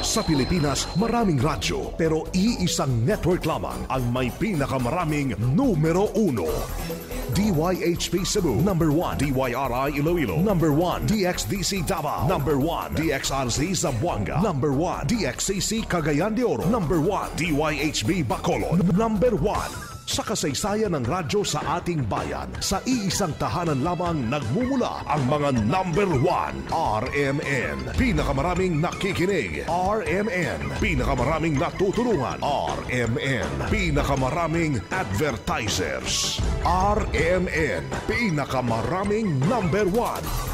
Sa Pilipinas, maraming radyo, pero iisang network lamang ang may pinakamaraming numero 1. DYHP Cebu, number 1. DYRI Iloilo, number 1. DXDC Davao, number 1. DXRZ Zamboanga, number 1. DXCC Cagayan de Oro, number 1. DYHB Bacolod, number 1. Sa kasaysayan ng radyo sa ating bayan, sa iisang tahanan lamang nagmumula ang mga number 1. RMN. Pinakamaraming nakikinig. RMN. Pinakamaraming natutulungan. RMN. Pinakamaraming advertisers. RMN. Pinakamaraming number 1.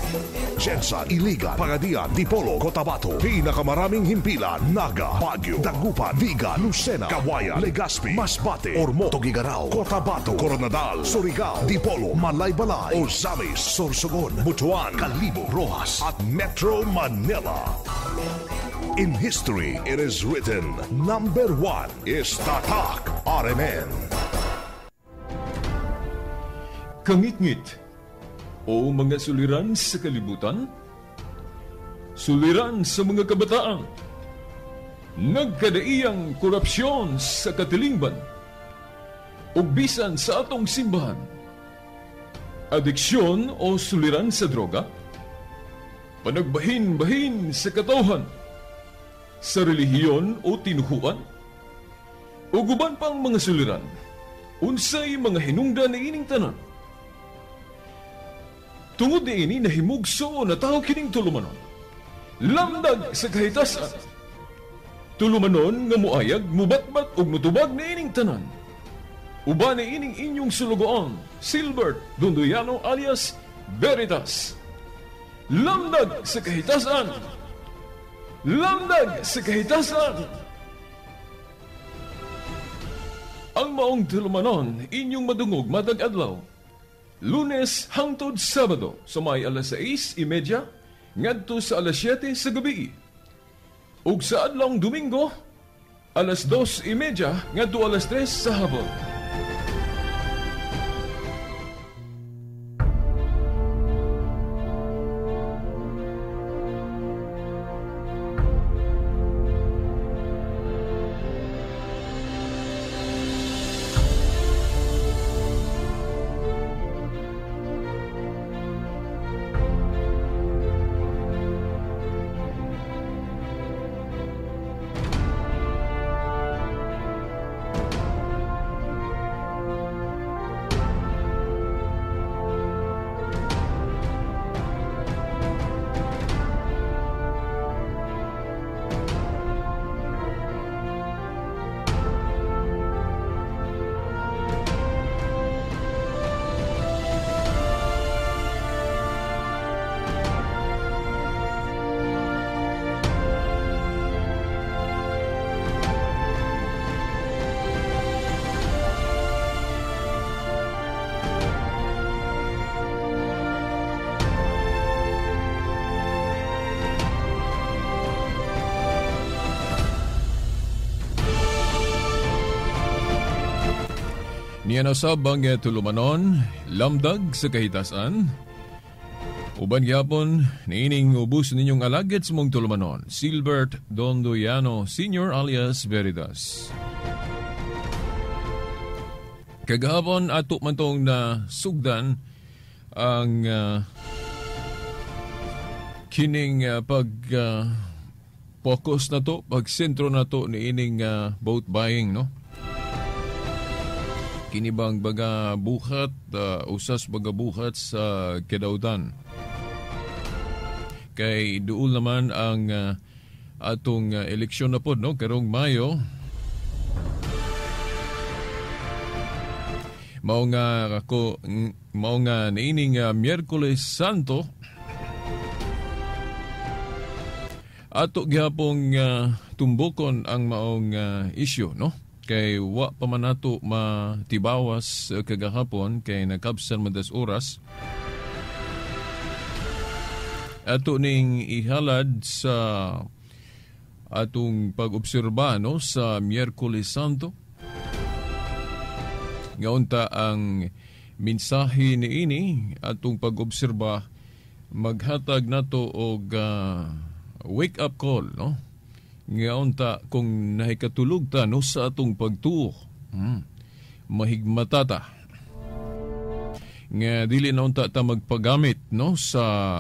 Jensan, Iligan, Pagadian, Dipolo, Cotabato. Pinakamaraming himpilan, Naga, Baguio, Dagupan, Vigan, Lucena, Kawayan, Legazpi, Masbate, Ormoc, Tuguegarao, Cotabato, Koronadal, Surigao, Dipolo, Malaybalay, Ozamis, Sorsogon, Butuan, Kalibo, Rojas, at Metro Manila. In history, it is written, number 1 is Tatak RMN. Kangitngit o mga suliran sa kalibutan, suliran sa mga kabataan, nagkadaiyang korupsyon sa katilingban, ug bisan sa atong simbahan, adiksyon o suliran sa droga, panagbahin-bahin sa katawhan, sa relihiyon o tinuhuan, ug uban pang mga suliran, unsay mga hinungdan niining tanan. Tungod niini nahimugso na tao kining tulumanon. Lamdag sa kahitasan. Tulumanon nga muayag, mubatbat ug mutubag niining tanan. Uban niining inyong sulugoon, Silbert Dondoyano alias Veritas. Lamdag sa kahitasan. Lamdag sa kahitasan. Ang maong tulumanon inyong madungog matag adlaw. Lunes hangtod Sabado sa may alas 6:30 ngadto sa alas 7 sa gabi. Ug sa adlawng Domingo alas 2:30 ngadto alas 3 sa hapon. Niya na sa bang tulumanon, lamdag sa kahitasan. Uban gyapon, niining ubus ninyong alagit sa mong tulumanon, Silbert Dondoyano Sr. alias Veritas. Kagahapon, ato man tong na sugdan ang kining pag focus na to, pag sentro na to niining vote buying, no? Kini bang baga buhat, usas baga buhat sa kedautan. Kay duol naman ang atong eleksyon na pod, no, karong Mayo. Mao nga ako, mao nga niining Miyerkules Santo ato gihapong tumbokon ang maong issue, no? Kay wa pa man nato matibawas kagahapon kay nakabsan man das oras. Ato ning ihalad sa atong pag-obserba, no, sa Miyerkules Santo. Ngaunta ang mensahe niini atong pag-obserba maghatag nato og wake up call, no? Nga unta kung nahikatulog ta no sa atong pagtuo, mahigmata ta. Nga dili na unta ta magpagamit no sa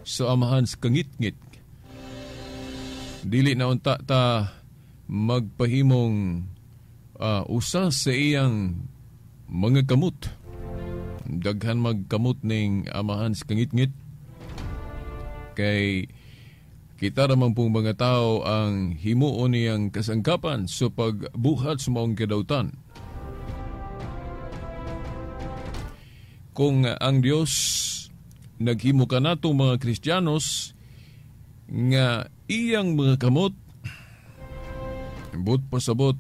sa amahan sa kangitngit. Dili na unta ta magpahimong usa sa iyang mga kamot. Daghan magkamot ning amahan sa kangitngit. Kay kita ramang pong mga tao ang himuon niyang kasangkapan sa pagbuhat sa maong kadautan. Kung ang Dios naghimo kanato mga Kristiyanos nga iyang mga kamot, but pasabot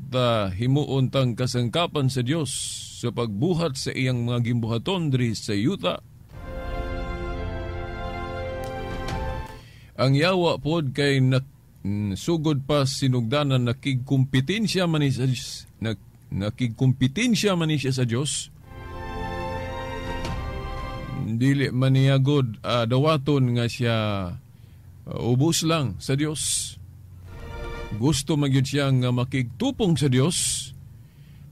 himuon tang kasangkapan sa Dios sa pagbuhat sa iyang mga gimbuhaton diri sa yuta. Ang yawa pod kay sugod pa sinugdanan nakigkumpetensya man ni nakigkumpetensya man ni siya sa Dios. Dili man niya god dawaton nga siya ubos lang sa Dios. Gusto magyud siya nga makigtupong sa Dios,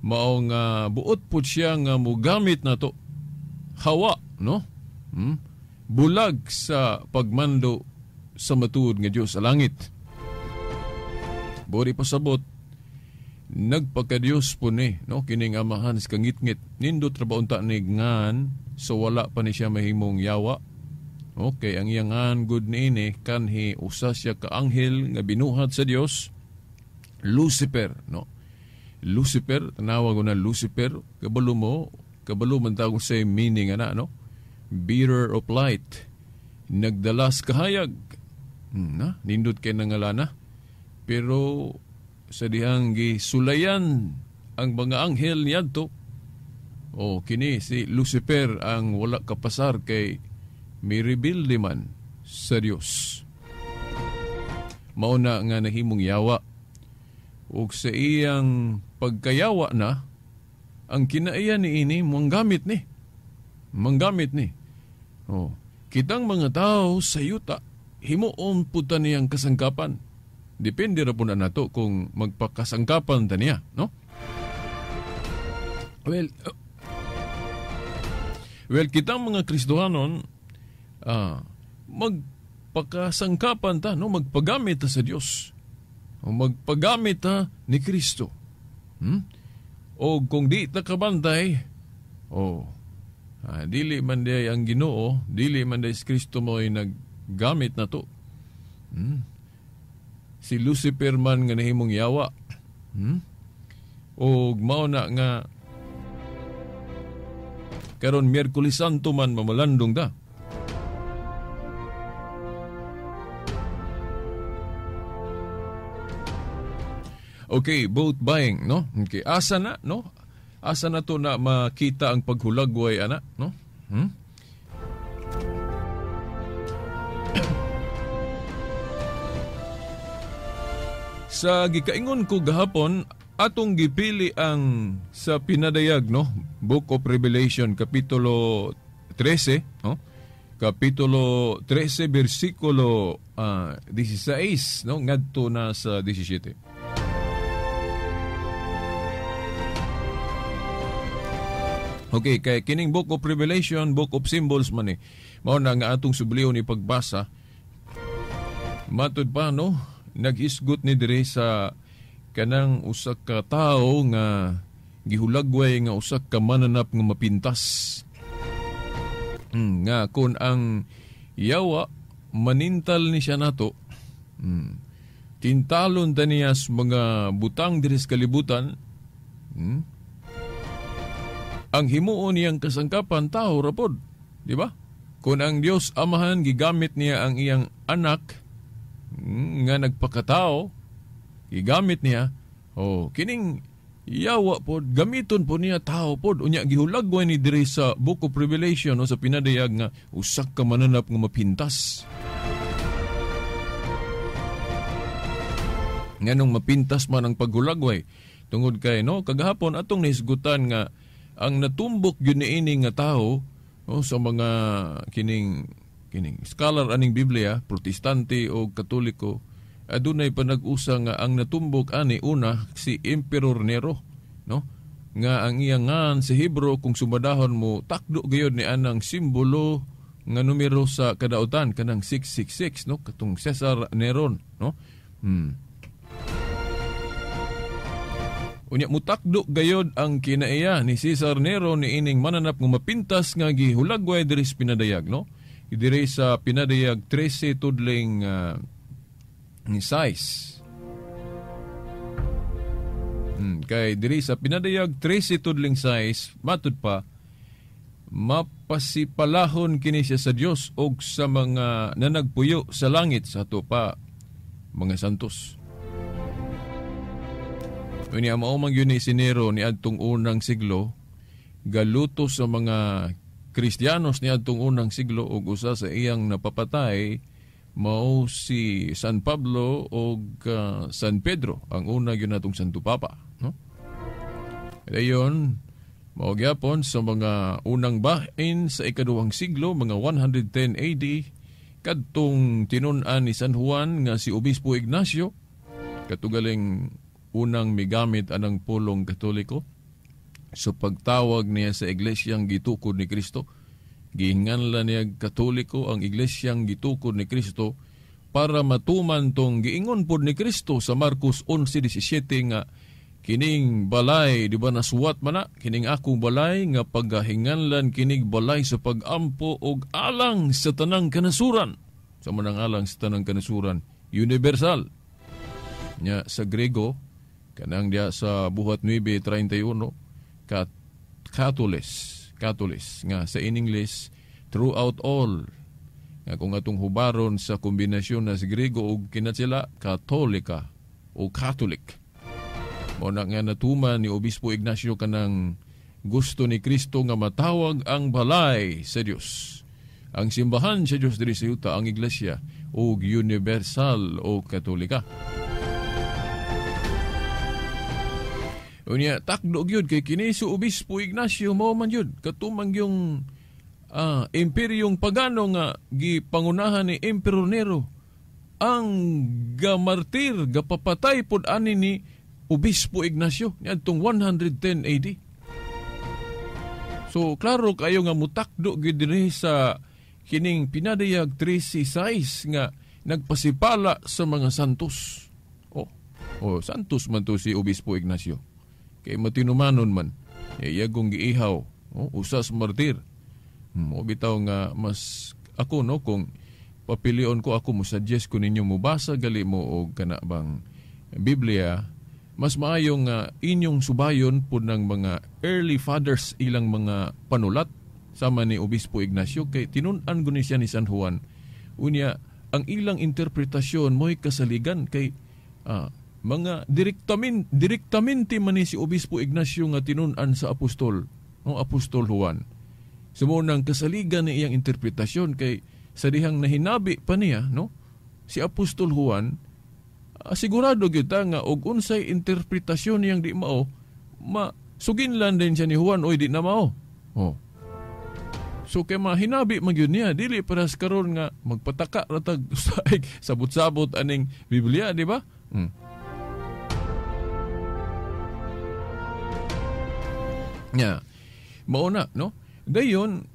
mao nga buot pud siya nga mogamit nato. Hawa, no? Bulag sa pagmando sa matuod nga Dios sa langit. Bori pasabot, nagpakadiyos po ni, no? Kining amahan sa kangitngit. Nindot ra ba unta ni ngan so wala pa ni siya mahimong yawa. Okay, ang iyang ngan good niini kanhi usa siya ka anghel nga binuhat sa Dios, Lucifer, no? Lucifer, tanawa ko na Lucifer, kabalo mo, kabalo man tawag sa meaning ana, no? Bearer of light, nagdala sa kahayag. Na, nindot kay nangalana. Pero sa dihang gisulayan ang mga anghel niadto, o kini si Lucifer ang wala kapasar kay mirebilde man sa Dios. Mauna nga nahimong yawa. Ug sa iyang pagkayawa na, ang kinaiya ni ini manggamit ni. Manggamit ni. O, kitang mga tao sa yuta, himuon po ta niyang kasangkapan. Depende ra po na nato kung magpakasangkapan ta niya, no? Well, kitang mga Kristohanon, magpakasangkapan ta, no? Magpagamit ta sa Dios. O magpagamit ta ni Kristo. O kung di ta kabantay, dili man day ang Ginoo, dili man day si Kristo mo'y naggamit na to. Si Lucifer man nga nahimong yawa. O mao na nga karon Miyerkules Santo man mamalandong ta. Okay, vote buying, no? Okay, asa na, no? Asa na to na makita ang paghulagway, ana, no? Sa gikaingon ko gahapon, atong gipili ang sa pinadayag, no? Book of Revelation, Kapitulo 13, no? Kapitulo 13, versikulo 16, no? Ngadto na sa 17. Okay, kay kining Book of Revelation, Book of Symbols man eh. Mao na nga atong subliyon ni pagbasa. Matud pa, no? Naghisgot ni diri sa kanang usa ka tawo nga gihulagway nga usa ka mananap nga mapintas. Nga kun ang yawa manintal ni siya nato. Tintalon ta niya sa mga butang diri sa kalibutan. Ang himuon niyang kasangkapan tao rapod, di ba? Kung ang Dios Amahan gigamit niya ang iyang anak nga nagpakatao, gigamit niya, kining yawa pod gamiton po niya tao pod. Unya gihulagway ni diri sa Book of Revelation, no, sa pinadayag nga usa ka mananap nga mapintas. Nganong mapintas man ang paghulagway tungod kay, no, kagahapon atong nahisgutan nga ang natumbok gyud niini nga tao, no, sa mga kining scholar aning Biblia, Protestante o Katoliko, Adunay panag-usa nga ang natumbok ani una si Emperor Nero, no? Nga ang iyang ngan sa Hebro kung sumadahon mo takdo gayud ni anang simbolo nga numero sa kadautan kanang 666, no? Katong Cesar Neron, no? Unya mutakdo gayod ang kinaiya ni Cesar Nero ni ining mananap nga mapintas nga gihulagway diri sa pinadayag, no? Diri sa pinadayag 13 tudling size. Kay diri sa pinadayag 13 tudling size, matud pa mapasipalahon kini siya sa Dios og sa mga nanagpuyo sa langit sa ato pa mga santos. Unya mao man gyud ni si Nero ni adtong unang siglo, galuto sa mga Kristiyanos ni adtong unang siglo og usa sa iyang napapatay mao si San Pablo og San Pedro, ang una gyud natong Santo Papa, no? Dayon mao gyapon sa mga unang bahin sa ikaduhang siglo, mga 110 AD, kadtong tinun-an ni San Juan nga si Obispo Ignacio, katugaling unang migamit anang pulong Katoliko so pagtawag niya sa iglesyang gitukod ni Kristo. Gihinganlan niya Katoliko ang iglesyang gitukod ni Kristo para matuman tong giingon pod ni Kristo sa Marcos 11:17 nga kining balay, di ba nasuwat man na, kining akong balay nga paghinganlan kinig balay sa pagampo og alang sa tanang kanasuran. Sa manang alang sa tanang kanasuran, universal. Nya sa Grego, kanang diya sa Buhat 9:31, Katolis, nga sa in English, throughout all. Nga kung atong hubaron sa kombinasyon na sa Grego og kinatsila, Katolika o Catholic. Mao na nga natuman ni Obispo Ignacio kanang gusto ni Kristo nga matawag ang balay sa Dios. Ang simbahan sa Dios diri sa yuta, ang iglesia og universal o Katolika. Unya takdo gyud kay kini si Obispo Ignacio mao man gyud katumang yung imperyong pagano nga gipangunahan ni Emperor Nero ang gamartir gapapatay pod ani ni Obispo Ignacio niadtong 110 AD. So klaro kayo nga mutakdo gyud dinhi sa kining pinadayag 13:6 nga nagpasipala sa mga santos. Oh, santos man to si Obispo Ignacio. Kay matinumanon man, iyagong giihaw, usas martir. Mo bitaw nga mas ako, no, kung papilion ko ako mo suggest ko ninyo mobasa gali mo og kana bang Biblia, mas maayo nga inyong subayon pud ng mga early fathers ilang mga panulat sama ni Obispo Ignacio kay tinun-an guni siya ni San Juan. Unya ang ilang interpretasyon mo'y kasaligan kay mga direktamente man ni si Obispo Ignacio nga tinun-an sa apostol, no, Apostol Juan. Sumo nang kasaligan ni iyang interpretasyon kay sa dihang nahinabi pa niya, no, si Apostol Juan, sigurado gyud ta nga og unsay interpretasyon niyang di mao, masuginlan din siya ni Juan, oy di na mao. Oh. So kay mahinabi man gyud niya, dili paras karon nga magpataka ra tag sabot-sabot aning Biblia, di ba? Nya. Mao na, no? Dayon,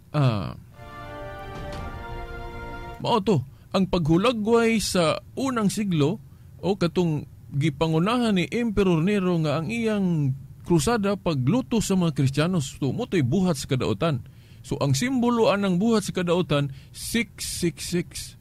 mao to ang paghulagway sa unang siglo o katong gipangunahan ni Emperor Nero nga ang iyang krusada pagluto sa mga Kristiyanos. So, mo to'y buhat sa kadautan. So, ang simbolo anang buhat sa kadautan, 666.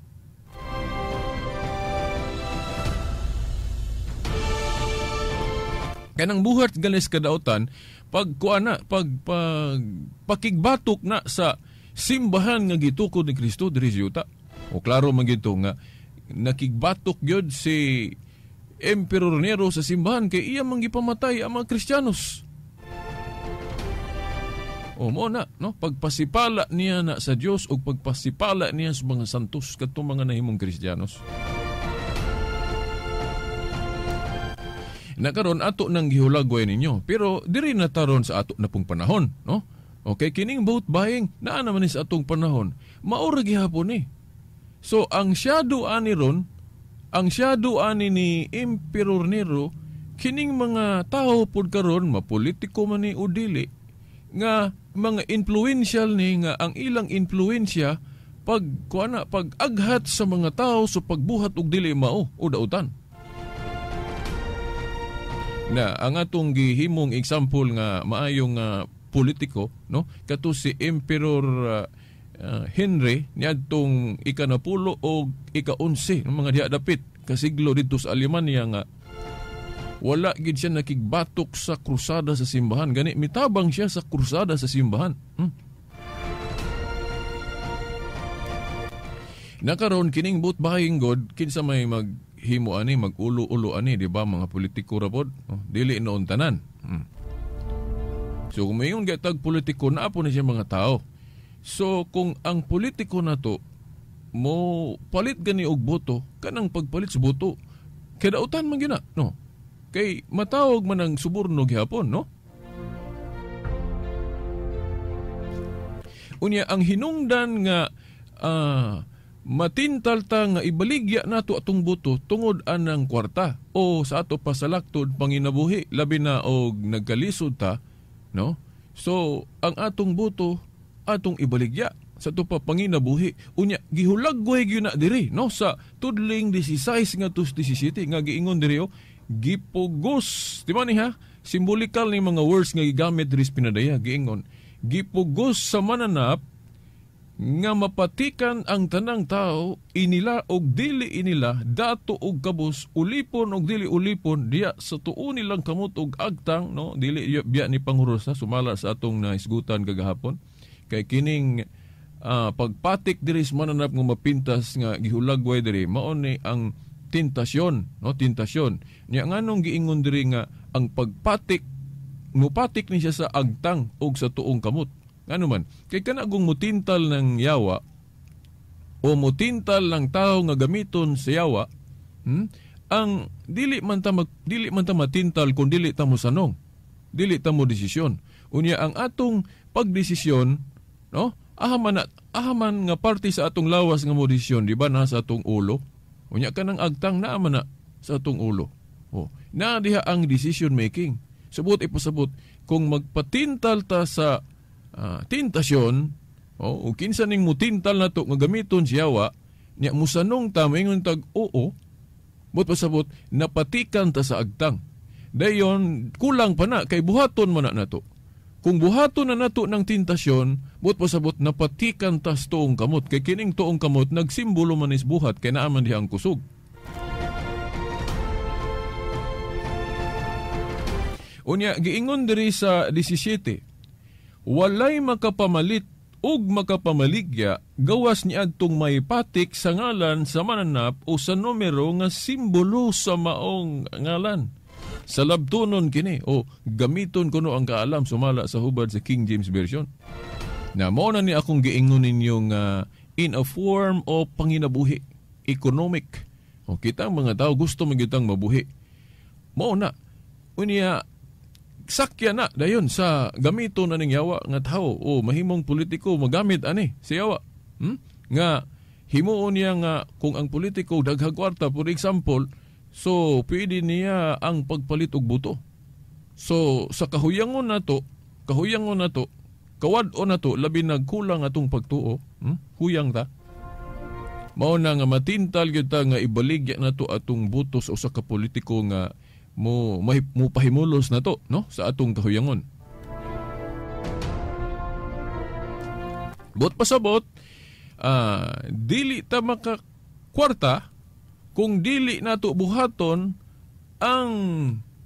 Kanang buhat galis kadautan, pagpakigbatok na sa simbahan nga gitukod ni Kristo diri sa yuta. O klaro man gyud nga nakigbatok gyud si Emperor Nero sa simbahan kay iya man gipamatay ang mga Kristiyanos. O mo na, no, pagpasipala niya na sa Dios ug pagpasipala niya sa mga santos kadtong mga nahimong Kristiyanos. Nakaron ato nang gihulagway ninyo, pero diri na taron sa ato na pong panahon, no? Okay, kining vote buying naa naman ni sa atong panahon. Mao ra gihapon ni. So ang shadow ani ron, Ang shadow ani ni Emperor Nero, kining mga tao pud karon, mapolitiko man ni o dili, nga mga influential ni nga ang ilang influensya pag kuana pag-aghat sa mga tao sa pagbuhat og dili mao o dautan. Na ang atong gihimong example nga maayong politiko, no, kato si Emperor Henry niadtong ika-10 o ika-11 ng mga diha dapit kasiglo didto sa Alemanya nga wala gid siya nakigbatok sa krusada sa simbahan, gani mitabang siya sa krusada sa simbahan. Nakaron kining vote buying god kinsa may maghimo ani, magulo-ulo ani, di ba mga politiko ra pod, oh, dili noon tanan. So kung mayon gatag politiko naa po na siya mga tao. So kung ang politiko nato mo palit gani og boto, kanang pagpalit sa boto kadautan man gina, no? Kay matawag man ang suborno gihapon, no? Unya ang hinungdan nga matintal ta nga ibaligya nato atong boto tungod anang kwarta o sa ato pasalaktod panginabuhi, labi na og nagkalisod ta, no? So ang atong boto atong ibaligya sa ato pa panginabuhi. Unya gihulagway gyud na diri, no, sa tudling 16 ngadto 17 nga giingon diri, oh, gipugos, di ba ni ha? Simbolikal ni mga words nga gigamit diri sa pinadaya, giingon gipugos sa mananap nga mapatikan ang tanang tao inila og dili inila, dato og kabus, ulipon og dili ulipon, diya sa tuon nilang kamot og agtang, no, dili biya ni panghurosa sumala sa atong nahisgutan kagahapon. Kay kining pagpatik diri sa mananap nga mapintas nga gihulagway diri, mao ni ang tentasyon, no, tentasyon. Nya nganong giingon diri nga ang pagpatik mupatik ni siya sa agtang og sa tuong kamot. Ano man, kay kanagong mutintal ng yawa o mutintal ng tao nga gamiton sa yawa, ang dili man ta matintal kung dili ta mo sanong, dili ta mo desisyon. Unya ang atong pagdesisyon, no, ahaman nga parte sa atong lawas nga mo desisyon, di ba, nasa atong ulo. Unya kanang agtang naa man na sa atong ulo. Oh, naa diha ang decision making. Sabot ipasabot kung magpatintal ta sa tentasyon, o kinsa ning mutintal na to nga gamiton siya wa nya musanong ta maingon tag oo, but pasabot napatikan ta sa agtang. Dayon kulang pa na kay buhaton man na nato. Kung buhaton na nato ng tentasyon, but pasabot napatikan ta sa tuong kamot, kay kining tuong kamot nagsimbolo man is buhat kay naa man diha ang kusog. Unya giingon diri sa 17, walay makapamalit ug makapamaligya gawas niadtong may patik sa ngalan sa mananap o sa numero nga simbolo sa maong ngalan. Sa labtonon kini o gamiton kuno ang kaalam sumala sa hubad sa King James Version. Na mao na ni akong giingon ninyong in a form of panginabuhi, economic. O kita ang mga tao gusto man gyud tang mabuhi. Mao na. Unya sakya na dayon sa gamito na ning yawa nga tawo o mahimong politiko magamit ani si yawa. Nga himuon niya nga kung ang politiko daghang kwarta, for example, so pwede niya ang pagpalit og buto. So sa kahuyangon nato, kawad-on nato, labi nagkulang atong pagtuo, huyang ta. Mao na nga matintal gyud ta nga ibaligya nato atong buto sa usa ka politiko nga mo pahimulos na to, no, sa atong kahuyangon. Bot pasabot, dili ta makakwarta kung dili nato buhaton ang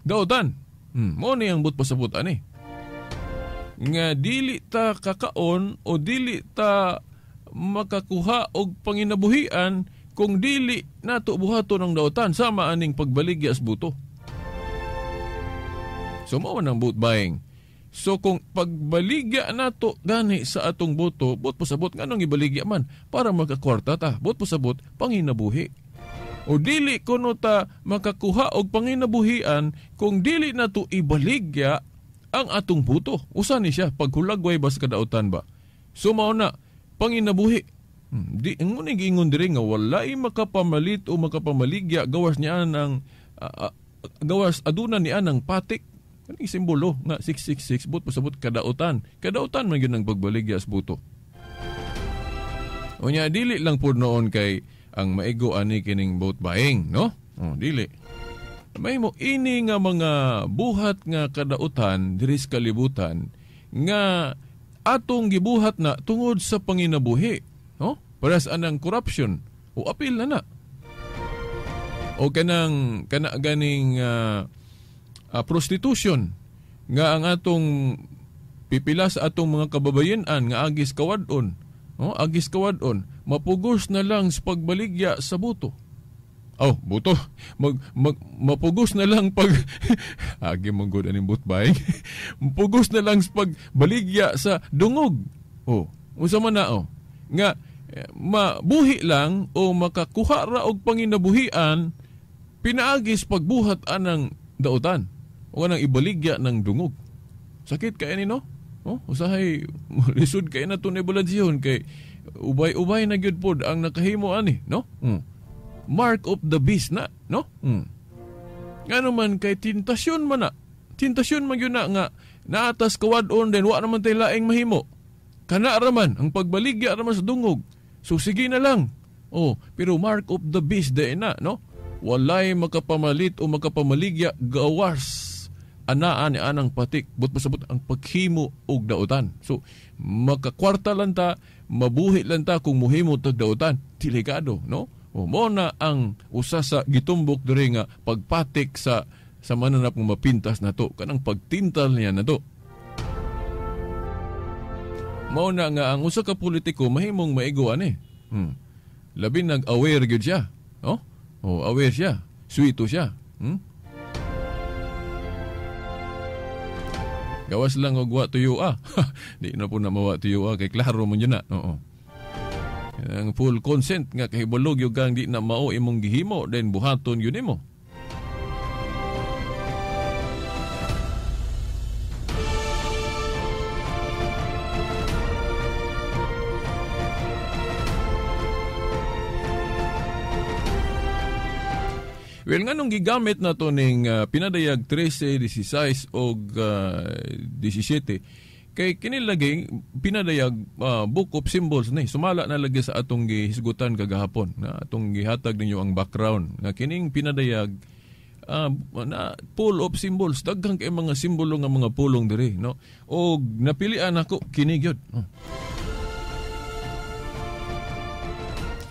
dautan. Mo ni ang bot pasabot ani. Nga dili ta kakaon o dili ta makakuha og panginabuhian kung dili nato buhaton ang dautan sama aning pagbaligya sa buto. So mao man ang vote buying. So kung pagbaligya nato gani sa atong boto, bot pasabot nganong ibaligya man para makakwarta ta, bot pasabot panginabuhi. O dili kuno ta makakuha og panginabuhian kung dili nato ibaligya ang atong boto. Usa ni siya paghulagway ba sa kadautan ba. So mao na panginabuhi. Di ang muna giingon diri nga walay makapamalit o makapamaligya gawas niya ang gawas aduna niya ang patik. Kaning simbolo nga 666 but pasabot kadautan. Kadautan man gyud ang pagbaligya sa buto. Unya dili lang pud noon kay ang maigo ani kining vote buying, no? Oh, dili. Mahimo ini nga mga buhat nga kadautan diri sa kalibutan nga atong gibuhat na tungod sa panginabuhi, no? Para sa anang corruption o apil na na. O kanang kana ganing prostitution nga ang atong pipila sa atong mga kababayenan nga agis kawad-on, no? Agis kawad-on, mapugos na lang sa pagbaligya sa buto. Oh, buto. Mapugos na lang pag agi man gud aning vote buying. Mapugos na lang sa pagbaligya sa dungog. Oh, unsa man na oh? Nga mabuhi lang o makakuha ra og panginabuhian pinaagis pagbuhat anang dautan o anang ibaligya ng dungog. Sakit kay ani, no? Oh, usahay lisod kay na to ni balansihon kay ubay-ubay na gyud pod ang nakahimo ani, no? Mark of the beast na, no? Ngano man kay tintasyon man na. Tintasyon man gyud na nga naatas kawad-on din wa naman tay laing mahimo. Kana ra man ang pagbaligya ra man sa dungog. So sige na lang. Oh, pero mark of the beast day na, no? Walay makapamalit o makapamaligya gawas anaan ni anang patik. But pasabot ang paghimo og dautan. So makakwarta lang ta, mabuhi lang ta kung muhimo tag dautan. Delikado, no? O mo na ang usa sa gitumbok diri nga pagpatik sa mananap nga mapintas nato, kanang pagtintal niya nato. Mao na nga ang usa ka politiko mahimong maigo ani. Labi nag-aware gyud siya, no? Oh, aware siya, suwito siya. Gawas lang og wa tuyo ah. Di na po na mawa tuyo ah, kay klaro man yun na. Oo. Ang full consent nga kahibalog yung kang di na mao imong gihimo, then buhaton yun imo. Well, nga nung gigamit na to ning pinadayag 13, 16 og 17, kay kini lagi pinadayag book of symbols ni sumala na lagi sa atong gihisgutan kagahapon na atong gihatag ninyo ang background nga kining pinadayag na full of symbols, daghan kay mga simbolo nga mga pulong diri, no? Og napilian ako kini gyud. Oh.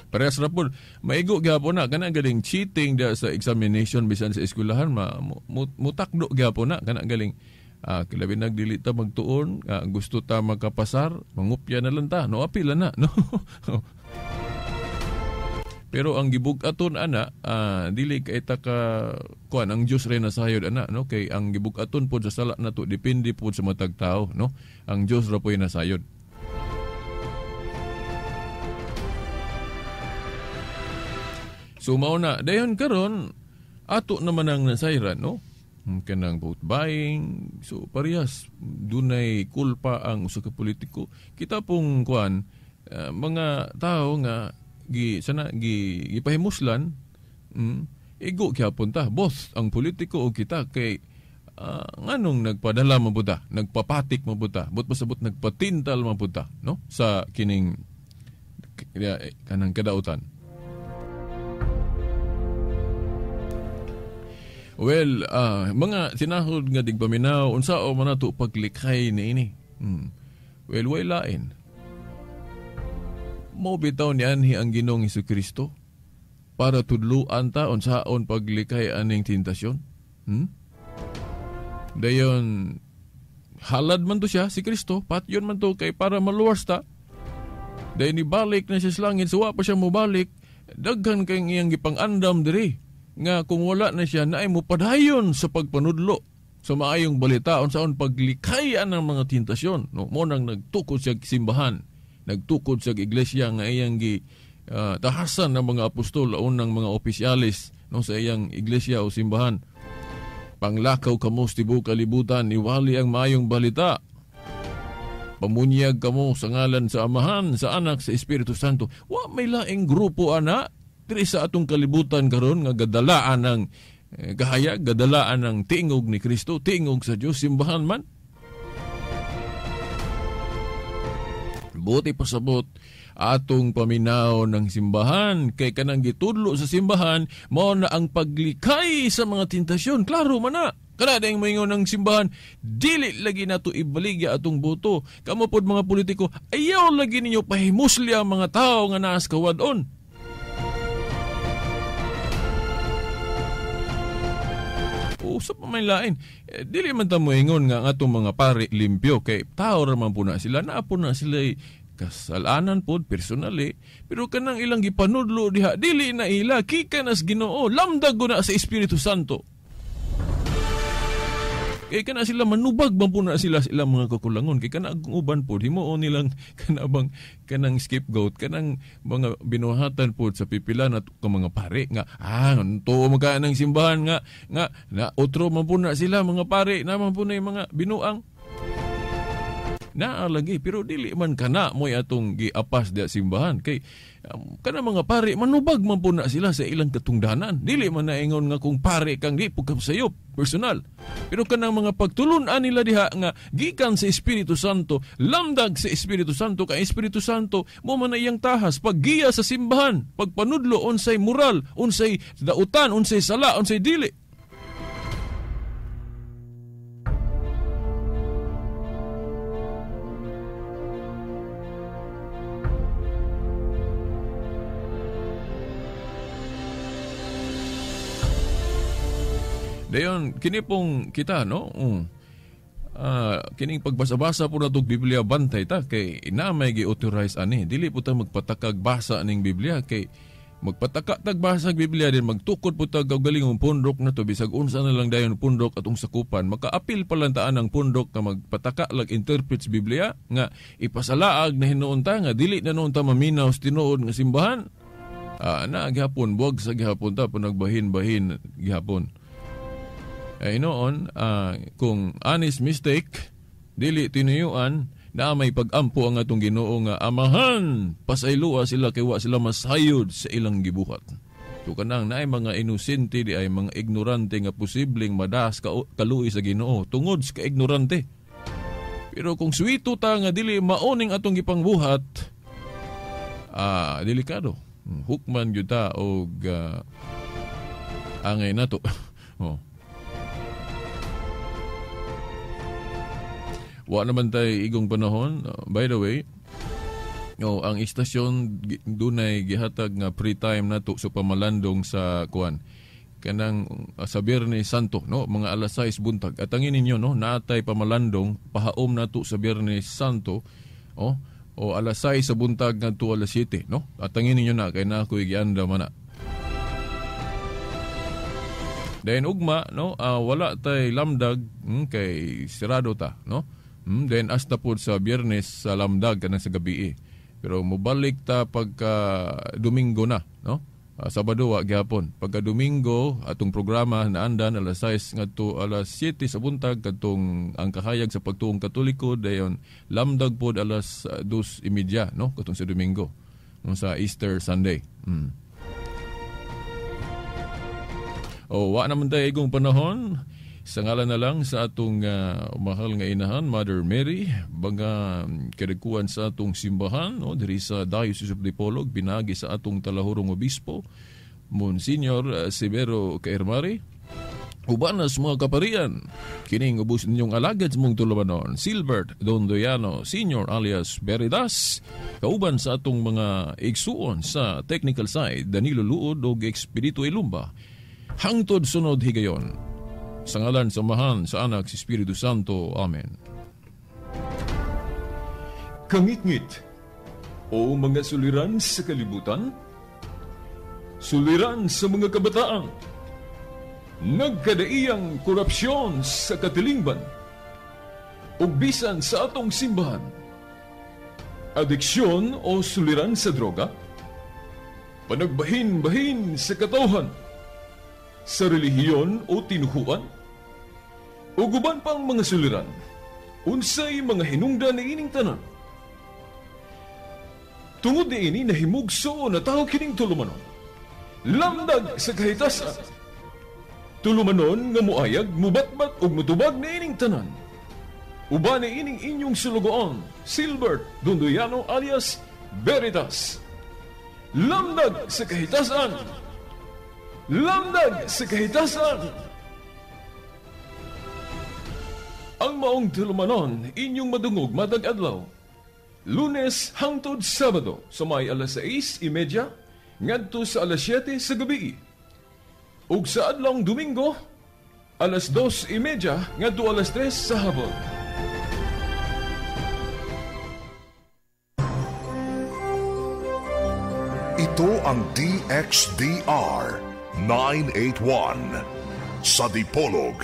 Parehas ra pud maigo gyapon na kana galing cheating da sa examination bisan sa eskwelahan, mutakdo gyapon na kana galing labi nagdili ta magtuon, gusto ta makapasar, mangupya na lang ta, no? Apila na, no? Pero ang gibug-aton ana, dili kay ta ka kuan ang Dios rin nasayod ana, no? Kay ang gibug-aton pod sa sala nato depende pod sa matag tao, no? Ang Dios ra po'y nasayod. So mao na dayon karon ato naman ang nasayran, no? Kanang vote buying, so parehas dunay kulpa ang usa ka politiko. Kita pong kuan mga tao nga gi sana gi gipahimuslan, igo gyapon ta both ang politiko o kita kay nganong nagpadala man pud ta, nagpapatik man pud ta, but pasabot nagpatintal man pud ta, no? Sa kining kanang kadautan. Well, mga tinahod nga digpaminaw, unsa o man nato paglikhay niini? Well, way lain. Mao bitaw nianhi ang Ginoong Hesukristo para tudluan ta unsaon paglikhay aning tentasyon. Dayon halad man to siya si Kristo, patyon man to kay para maluwas ta. Dayon ibalik na siya sa langit, so wa pa siya mobalik, daghan kay iyang gipang-andam diri nga kung wala na siya naay mopadayon sa pagpanudlo sa maayong balita unsaon paglikhay ang mga tentasyon, no? Mo nang nagtukod siya simbahan, nagtukod sa iglesia nga iyang gi tahasan ng mga apostol o ng mga opisyalis, no, sa iyang iglesia o simbahan. Panglakaw kamo sa tibuok kalibutan, iwali ang maayong balita. Pamunyag kamo sa ngalan sa Amahan, sa Anak, sa Espiritu Santo. Wa may laing grupo ana diri sa atong kalibutan karon nga gadalaan ng kahayag, gadalaan ng tingog ni Kristo, tingog sa Dios, simbahan man. Buti pasabot atong paminaw ng simbahan kay kanang gitudlo sa simbahan mao na ang paglikay sa mga tentasyon. Klaro man na. Kana dayong moingon ng simbahan, dili lagi nato ibaligya atong boto. Kamo pod mga politiko, ayaw lagi ninyo pahimusli ang mga tao nga naas kawad-on. Usap pa may lain. Dili man ta moingon nga ang atong mga pari limpyo kay tao ra man po na sila, naa po na sila kasalanan pod personally, pero kanang ilang gipanudlo diha dili na ila gikan as Ginoo, lamdag na sa Espiritu Santo. Kay kana sila manubag man po na sila sa ilang mga kakulangon. Kay kana ang uban po, himuon nilang kanabang kanang scapegoat, kanang mga binuhatan po sa pipila na ka mga pare nga tuo man ng simbahan nga nga na otro man po na sila mga pare, naman po na yung mga binuang. Naa lagi, pero dili man kana mo'y atong giapas diya simbahan. Kay kana mga pare, manubag man po na sila sa ilang katungdanan. Dili man naingon nga kung pare kang di pagkasayop, personal. Pero kanang mga pagtulunan nila diha nga gikan sa Espiritu Santo, lamdag sa Espiritu Santo, kay Espiritu Santo mo man na iyang tahas paggiya sa simbahan, pagpanudlo unsay moral, unsay dautan, unsay sala, unsay dili. Dayon, kini pong kita, no? Kining pagbasa-basa po na itong Biblia, bantay ta, kay na may gi-authorize ani. Dili po ta magpatakag basa ning Biblia, kay magpataka tagbasa Biblia din, magtukod po tag gagalingong pundok na to, bisag unsa na lang dayon pundok atong sakupan. Makaapil palantaan ang pundok nga magpataka lag interprets Biblia, nga ipasalaag na hinuon ta, nga dili na noon ta maminaw sa tinuod nga simbahan. Na gihapon, buwag sa gihapon ta, panagbahin-bahin gihapon. Ay noon, kung honest mistake, dili tinuyuan, na may pag-ampo ang atong Ginoo nga Amahan, pasayloa sila kay wa sila masayod sa ilang gibuhat. So kanang naay mga inosente di ay mga ignorante nga posibleng madas kaluoy sa Ginoo tungod sa kaignorante. Pero kung suwito ta nga dili maoning atong gipangbuhat, delikado. Hukman gyud ta og angay nato. Oh. Wa naman tayo igong panahon. By the way, ang istasyon dunay gihatag nga free time nato sa pamalandong sa kuan kanang sa Biyernes Santo, no, mga alas 6 buntag. At angin ninyo, no, naatay pamalandong pahaom nato sa Biyernes Santo, oh, o alas 6 sa buntag ngadto alas 7, no. At angin ninyo na kay na ako'y gianda man na. Dayon ugma, no, wala tay lamdag, kay sirado ta, no. Then hasta po sa Biyernes sa lamdag kanang sa gabi. Pero mobalik ta pagka Domingo na, no? Sabado wa gihapon. Pagka Domingo atong programa naandan alas 6 ngadto alas 7 sa buntag kadtong ang kahayag sa pagtuong Katoliko, dayon lamdag pod alas 2:30, no, katong sa Domingo, sa Easter Sunday. O wa naman tayo igong panahon. Sa ngalan na lang sa atong mahal nga inahan, Mother Mary, baga kadagkuan sa atong simbahan, no, diri sa Diocese of Dipolog, binagi sa atong talahurong obispo, Monsignor Severo Caermari, uban sa mga kaparian, kining ubos ninyong alagad sa mong tulumanon, Silbert Dondoyano Senior alias Beridas, kauban sa atong mga igsuon sa technical side, Danilo Luod og Expedito Ilumba. Hangtod sunod higayon. Sa ngalan sa Amahan, sa Anak, sa Espiritu Santo. Amen. Kangitngit o mga suliran sa kalibutan, suliran sa mga kabataan, nagkadaiyang korupsyon sa katilingban, ug bisan sa atong simbahan, adiksyon o suliran sa droga, panagbahin-bahin sa katawhan, sa relihiyon o tinuhuan, ug uban pang mga suliran. Unsay mga hinungdan niining tanan? Tungod niini nahimugso na tawo kining tulumanon. Lamdag sa kahitasan. Tulumanon nga muayag, mubatbat ug mutubag niining tanan. Uban niining inyong sulugoon, Silbert Dunduyano alias Veritas. Lamdag sa kahitasan. Lamdag sa kahitasan. Ang maong tulumanon inyong madungog matag adlaw. Lunes hangtod Sabado sa may alas 6:30 ngadto sa alas 7 sa gabi. Ug sa adlawng Domingo alas 2:30 ngadto alas 3 sa hapon. Ito ang DXDR 981 sa Dipolog,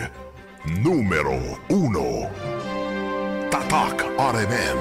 numero 1. Tatak RMN.